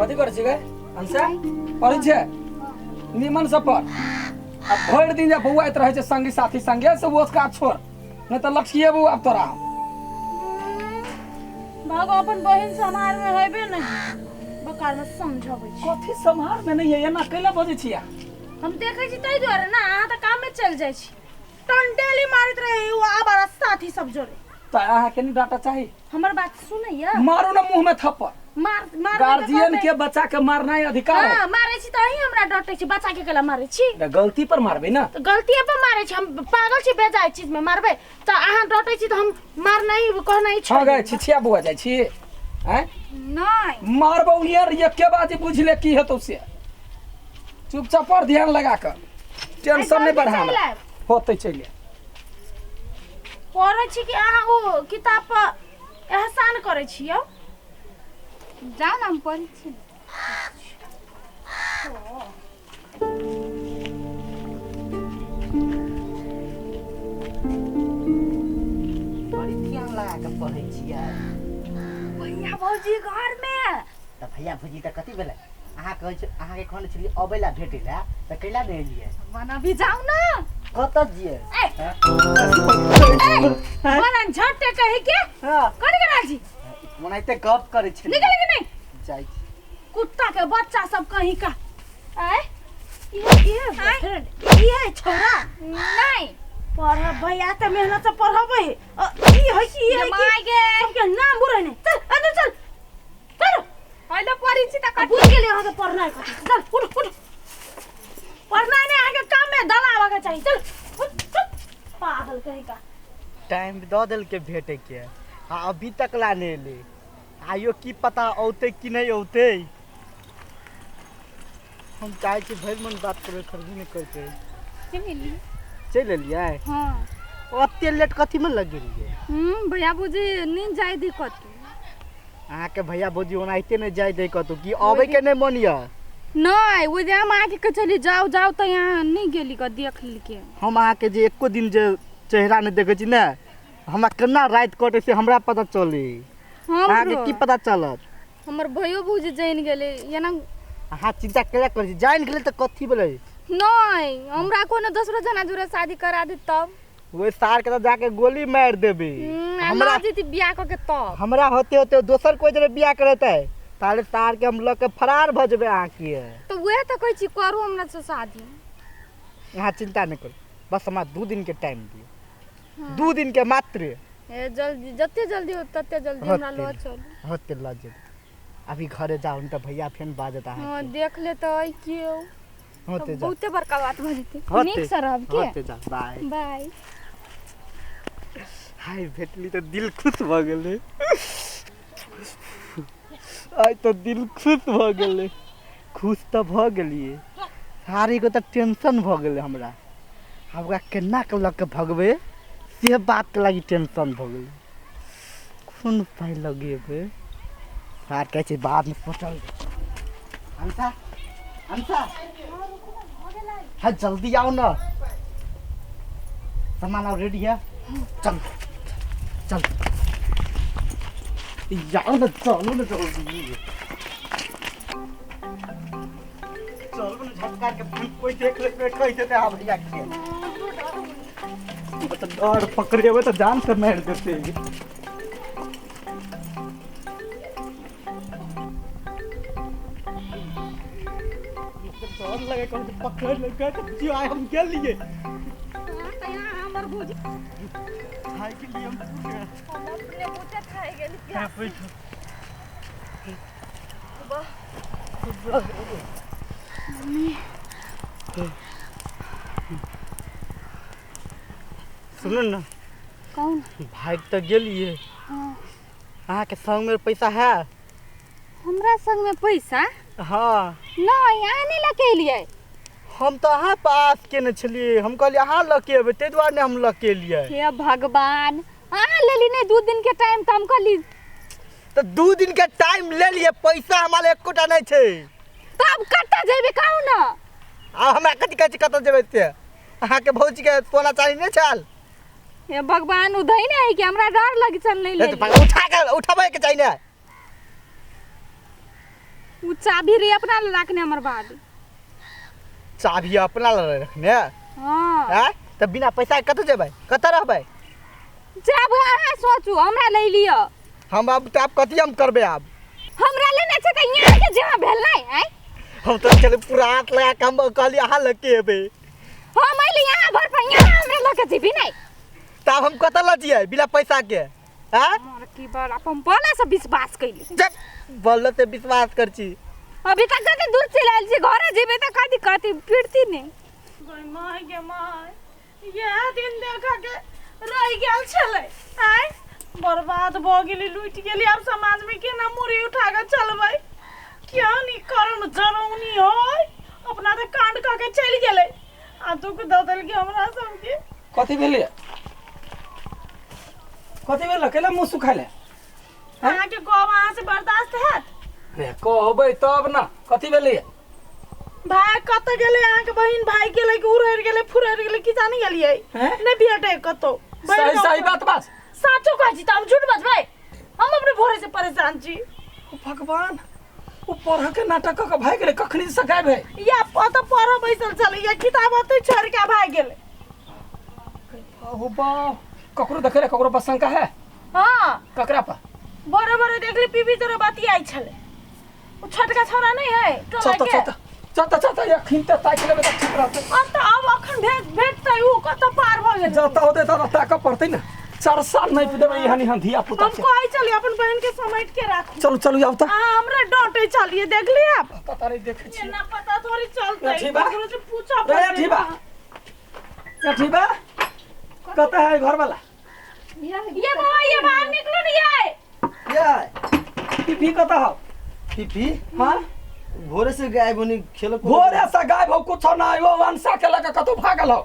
कथी करै छी गे अंशा? पढ़ै छै? निमन से पढ़। आ भरि दिन जे बौआइत रहै छै संगी साथी संगे से वो काज छोड़, नहीं तऽ लठिएबो आब तोरा हम। भागो अपन बहिन समार में हेबे नहीं, बकार में समझाबै छी। कथी सम्हार में नहीं है, एना कैला बजै छियै? हम देखै छी ताहि दुआरे ना, अहाँ तऽ काम में चलि जाइ छी। टंटेली मारैत रहे ओ आवारा साथी सब जोरे। तऽ अहाँके नहीं डांटा चाही? हमर बात सुनैया? मारू ना मुंह में थप्पड़। मार मार। गार्जियन के बच्चा के मारनाइ अधिकार है। हाँ, मारै छी तऽ अहीं हमरा डटै छी, बच्चा के केला मारै छी? तऽ गलती पर मारबै ना। तऽ गलती पर मारै छी? हम पागल छी? बेजाय चीज में मारबै तऽ अहाँ डटै छी तऽ हम मारनाइ कहनाइ छोड़। हाँ गए छिछिया बुआ जाइ छी आँय? नहीं। मारबौ यार एके बाजी, बुझ ले की हेतौ से। चुपचाप पर ध्यान लगा कर, टेंशन नहीं बढ़ा हमरा। होतै चलि आयब। पढ़ै छी कि अहाँ ओ किताब पर एहसान करै छी यौ? जाउ ने, हम पढ़ै छी। बड़ी ध्यान लगा के पढ़ै छियै। भैया भौजी घर में। तऽ भैया भौजी तऽ कथी भेलै? अहाँ कहै छी, अहाँके कहने छलियै अबै लए, भेटै लए, तऽ कैला नहि एलियै? मन अभी जाउ ने। कतऽ जियै? ए बनन झट्टे कही के। हाँ। कथी कर रहल छी? ओनाहिते गप करै छलियै। निकल कि नहीं? जाइ छी। कुत्ता के बच्चा सब कहीं का। आय ये ये बॉयफ्रेंड ये छोरा नहीं। पढ़ भैया त मेहनत से पढ़बै। ई है कि ई है कि माय गे। सबके नाम बुरै ने। चल अंदर चल, चल। पहिले पढ़ै छी तऽ बुझ गेलियै अहाँके पढ़नाइ कथी। चल उठ उठ, पढ़नाइ नहि, अहाँके काम में दलाबऽ के चाही। चल उठ, चल पागल कहीं का। टाइम दऽ देलकै भेटैके आ अभी तक ला नहि एलै। आइयो की पता औतै कि नहि औतै। हम चाहै छी भरि मन बात करबै, करबे नहि करतै। चलि एलियै? हाँ। ओते लेट कथीमे लग गेलियै? भैया भौजी नहि जाय दी कतौ। अहाँके भैया भौजी ओनाहिते नहि जाय दै कतौ कि अबैके नहि मन यऽ? नहि, ओ जे हम अहाँके कहै छली जाउ जाउ तऽ यहाँ नहि गेली कऽ देख लेलकै। हम अहाँके जे एको दिन जे चेहरा नहि देखै छी ने, हमरा केना राति कटै से हमरा पता चलै, अहाँके की पता चलत? हमर भैयो भौजी जानि गेलै एना। अहाँ चिंता केला करै छी? जानि गेलै तऽ कथी भेलै? नहि, हमरा कोनो दोसरो जना जोरे शादी करा दे तब। ओहि सार के तऽ जाके गोली मारि देबै। हमरा जेती बियाह कऽ के तब हमरा होते होते दोसर कोइ जरे बियाह करेतै, ताले सार के हम लऽ के फरार भऽ जेबै अहाँके। तऽ उएह तऽ कहै छी, करू हमरा से शादी। अहाँ चिंता नहि करू, बस हमरा 2 दिन के टाइम दियौ, 2 दिन के मात्र। ए जल्दी, जते जल्दी हो तते जल्दी हमरा लऽ चलू। होते लऽ जेबै। अभी घरे जाउ ने तऽ भैया फेन बाजत अहाँके। हाँ, देख ले तऽ केओ होते जाउ। बहुते बड़का बात भऽ जेतै। होते। नीक से रहब के। होते जाउ, बाय बाय। हाय, भेटली तऽ दिल खुश भऽ गेलै। आइ तऽ दिल खुश भऽ गेलै। खुश तऽ भऽ गेलियै, सारीके तऽ टेंशन भऽ गेलै हमरा। आब ओकरा केना कऽ लऽ कऽ भगबै से बातके लागि टेंशन भऽ गेलै। कोन उपाय लगेबै? सार कहै छै बादमे सोचल। अंशा, अंशा, हाँ जल्दी आओ ना, सामान अब रेडी है। चल चल जाओ ना, चलो ना जल्दी चलो ना। झटका के फिर कोई देख ले, कह देते हाँ भैया के तो डर पकड़ेबै तऽ जान से मारि देते। डर लगे, कहै पकड़ लेलकै तऽ बुझियौ आइ हम गेलियै। हमर भौजी खाय के लिए हम पूरे हम अपने बहुते खाइ गेली। हाँ, बैठो। सुनू ने। कौन? भागि तऽ गेलियै। हाँ। अहाँके संगमे पैसा है? हमरा संग में पैसा? हाँ। नहीं, अहाँ नहीं लऽ के एलियै। हम तऽ अहाँ पास केने छलियै, हम कहलियै अहाँ लऽ के एबै, ताहि दुआरे ने हम लऽ के एलियै। हे भगवान, अहाँ लेली नहीं 2 दिन के टाइम तऽ हम कहली। तऽ 2 दिन के टाइम ले लियै, पैसा हमारा एकोटा नहि छै। तब कतऽ जेबै कहू ने? आ हमरा कथी कहै छी कतऽ जेबै से? अहाँके भौजीके सोना चानी नहि छल? हे भगवान, उधई नहीं है कि हमरा डर लगी चल नहीं ले ले। तऽ उठा के उठबै के चाही ने। उ चाभी रे अपना ले राखने हमर बाद। चाभी अपना लग रखने? हाँ। हैं, तऽ बिना पैसा के कतऽ जेबै, कतऽ रहबै? जाब अहाँ सोचू, हमरा ले लिअ। हम आब तऽ आब कथी हम करबै आब? हमरा लेने छै तऽ यहाँ के जहाँ भेल नहि आँय। हम तऽ चल पूरा हाथ लगा के हम कहली अहाँ लग के एबै। हम अइली यहाँ भर पर, यहाँ हमरा लऽ के जेबी नहि। तऽ आब हम कतऽ लऽ जियै बिना पैसा के? आँय, मोर की बड़ अपन बोले से विश्वास कैली। जब बोल से विश्वास कर छी। अभी तक कते दूर चलि आयल छी, घरे जेबै तऽ कथी कथी फिरती नहि। गै माय गे माय, इएह दिन देखऽ के रहि गेल छलै। आँय, बर्बाद भऽ गेली, लुटि गेली। आब समाजमे केना मुड़ी उठा कऽ चलबै? केहन ई कर्म जरौनी है, अपना तऽ कांड कऽ के चलि गेलै आ दुख दऽ देलकै हमरा सबके। कथी भेलै? कथी भेल? केला मुँह सुखाइले? अहाँके गप अहाँ से बर्दाश्त हैत? रे कहबै तब ना, कथी भेलै? भाय कतऽ गेलै? अहाँके बहिन भागि गेलै कि उड़ैर गेलै फुरैर गेलै की जानी गेलियै? हैं? नहि भेटै कतौ। सही सही बात बात। साचो कहै छी तऽ हम झूठ बजबै? हम अपने भोरे से परेशान छी। ओ भगवान, ओ पढ़ के नाटक कऽ के भागि गेलै? कखनी से गायब है? या ओतऽ पढ़ऽ बैसल छलै या किताब ओतै छोड़ि के भागि गेलै। ओ बा, ककरो देखे रे, ककरो पर शंका है? हाँ। ककरा पर? भोरे भोरे देखली पीबी तोरे बतियाइ छलै, ओ छोटका छौड़ा नहीं है टोला चल तऽ के। चल तऽ चल तऽ चल तऽ अखन तऽ ताकि लेबै तऽ ठीक रहतै। अब तऽ आब अखन भेट भेटतै? ओ कतऽ पार भऽ गेलै? जतऽ होतै ततऽ ताकऽ पड़तै ने। 4 साल नहि देबै एहन एहन धिया पुता हम के। कहै छलियै अपन बहिन के समेट के राखू। चलू चलू, आउ तऽ। अहाँ हमरा डांटै छलियै, देखली आब? पता नहीं, देखै छी। एना पता थोड़ी चलतै? ठीक बा। ककरो से पूछऽ रे पड़तै। ठीक बा, ए ठीक बा, कतऽ है घर वाला? ये बाबा, ये बाहर निकलो नहीं आए। या। पीपी कतऽ हौ? पीपी? हाँ। भोरे से गायब होनी खेल। भोरे से गायब हो, कुछो ना। ओ अंसा के लगा कतौ भागल हो।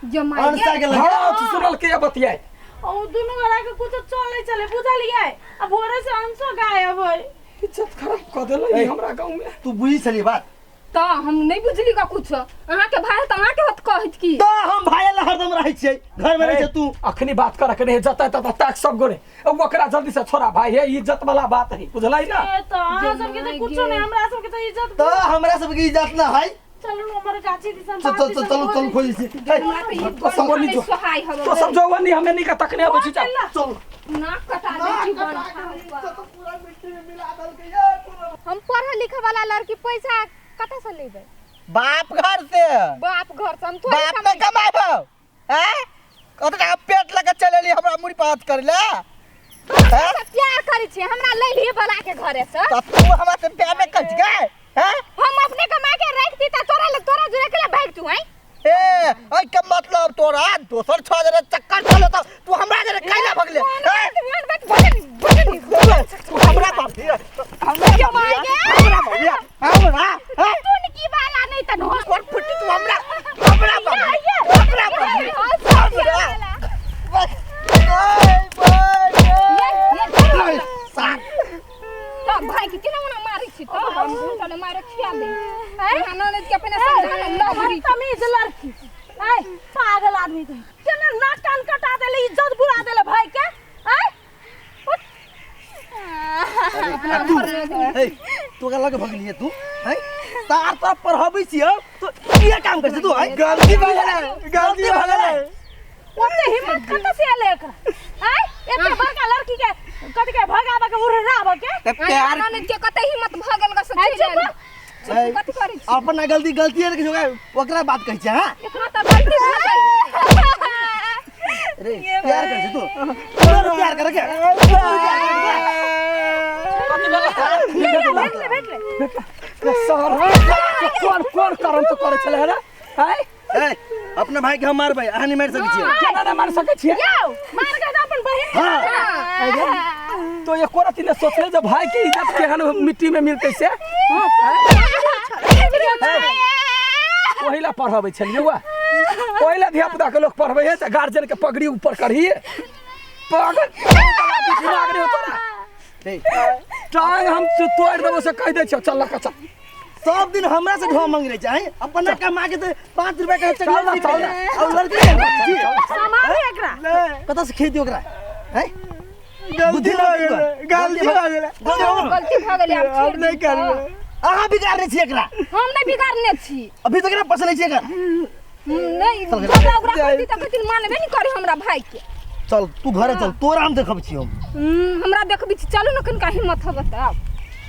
जमाई अनसा के लगे? हाँ, सुनल के बतियाए। ओ दुनू गोरा के कुछ चले चले बुझलियै, आ भोरे से अंशो गायब है। इज्जत खराब कऽ देलै ई हमरा गाँव में। तू बुझी छली बात? तऽ हम नहि बुझली का कुछ। अहाँके भाय तऽ अहाँके होत कहैत की? तऽ हम भाय लए हरदम रहै छियै, घर मे रहै छै तू। अखनी बात कर के नहीं, जतऽ ततऽ ताक सब गोरे। ओकरा जल्दी से छोड़ा भाई, हे इज्जत वाला बात है, बुझलै ना? ए तऽ अहाँ सबके तऽ कुछो नहीं, हमरा सबके तऽ इज्जत। तऽ हमरा सबके इज्जत ना है। चलू न हमर गाछी दिसन। चल चल चल चल चल, खोजै छी। हमरा तऽ ई तो सब बोली जो। सोहाय हवे। तो सब जो नहीं हमें नहीं का तकने अबै छी, चल। चल। नाक कटा दै छी बन। पूरा मिट्टी में मिला देलकै ये पूरा। हम पढ़े लिखे वाला लड़की, पैसा कतऽ से लेबै? बाप घर से। बाप घर से हम थोड़ी बाप ने कमाइ। कमाबो हैं? कतना पेट लगा चलेली हमरा मुड़ी पर हाथ करे ले हैं? सब प्यार करै छी, हमरा लै लिए बला के घरे से। तऽ तू हमरा से प्यार नहीं कर गए हैं? हम अपने कमा के रख दी तऽ तोरा ले, तोरा जुड़े के ले भाग तू हैं। ए, ऐ के मतलब तोरा दोसर छह जरे चक्कर चले तऽ तू हमरा जरे कैला भगले हैं? बात बोले नहीं, बोले नहीं। तू हमरा बाप हमरा के मार गे। हमरा बाप हमरा हैं? टुनकी वाला नहीं त ढोल। कोन फुटी तू हमरा हमरा बाप हमरा बाप हमरा बस ओए बोल साथ। तब भाई के केना ओना मारै छी? तब हम तने मारे खिया दे। यहाँ ननद के अपने समझा लवरी। बदतमीज लड़की, ऐ पागल आदमी के केना नाक कान कटा देले, इज्जत बुरा देले भाई के। ऐ उठ। तू ए तू का लगे भगलिए तू हैं? तार तोरा पढ़ाबै छियौ तो ये काम कर छी तू हैं? गलती भऽ गेलै, गलती भऽ गेलै। ओते हिम्मत कतऽ से एलै एकरा? ऐ एते बड़का लड़की के कथी के भगाबऽ के, उड़ाबऽ के? तऽ प्यार ननद के कते हिम्मत भ गेल ग से ऐ, चलि चुप। आयल। चुप, कथी करै छी? अपना गलती गलती है के ओकरा बात कहै छै। हां। एकरा तऽ गलती भऽ गेल। रे प्यार कर छी तू, तोर प्यार करे के, तोर प्यार करे के। भेटले भेटले। सर, कोन कोन करम तो करे छले रे आय? ए, अपना भाई के हम मारबै, अहाँ नहीं मारि सकै छियै। केना नहि मार सकै छियै? यौ, मार के तऽ अपन बहिन के। हाँ। तो एको रति ने सोचले जे भाई के इज्जत केहन मिट्टी में मिलतै से? ओहि ला पढ़बै छलियै वा, ओहि ला धिया पुता के लोग पढ़बै है तऽ गार्जियन के पगड़ी ऊपर करही। पागल, दिमाग नहीं हो तोरा। रे टांग हम तोड़ि देबो से कहि दै छियौ। चल लऽ कऽ चल। सब दिन हमरा से ढो मांग रहे छै, अपना कमा के तो 5 रुपया के चल ना, चल ना। और लड़की के सम्हारू एकरा। कतऽ से खेती ओकरा हैं? गलती बुद्धि भऽ भऽ गेलै, गलती भऽ गेलै। गलती भऽ गेलै, आब आब छोड़ि नहि दियौ। करबै। अहाँ बिगाड़ने छी एकरा। हम नहि बिगाड़ने छी। अभी तक एकरा पसंद छी एकरा। नहि, झगड़ा उगड़ा करती तऽ कहथिन मानबे नहि करे हमरा भाई के। चल तू घरे चल, तोरा हम देखब छी हम। हमरा देखबी छी, चलू ने, कनिका हिम्मत हब तऽ आउ।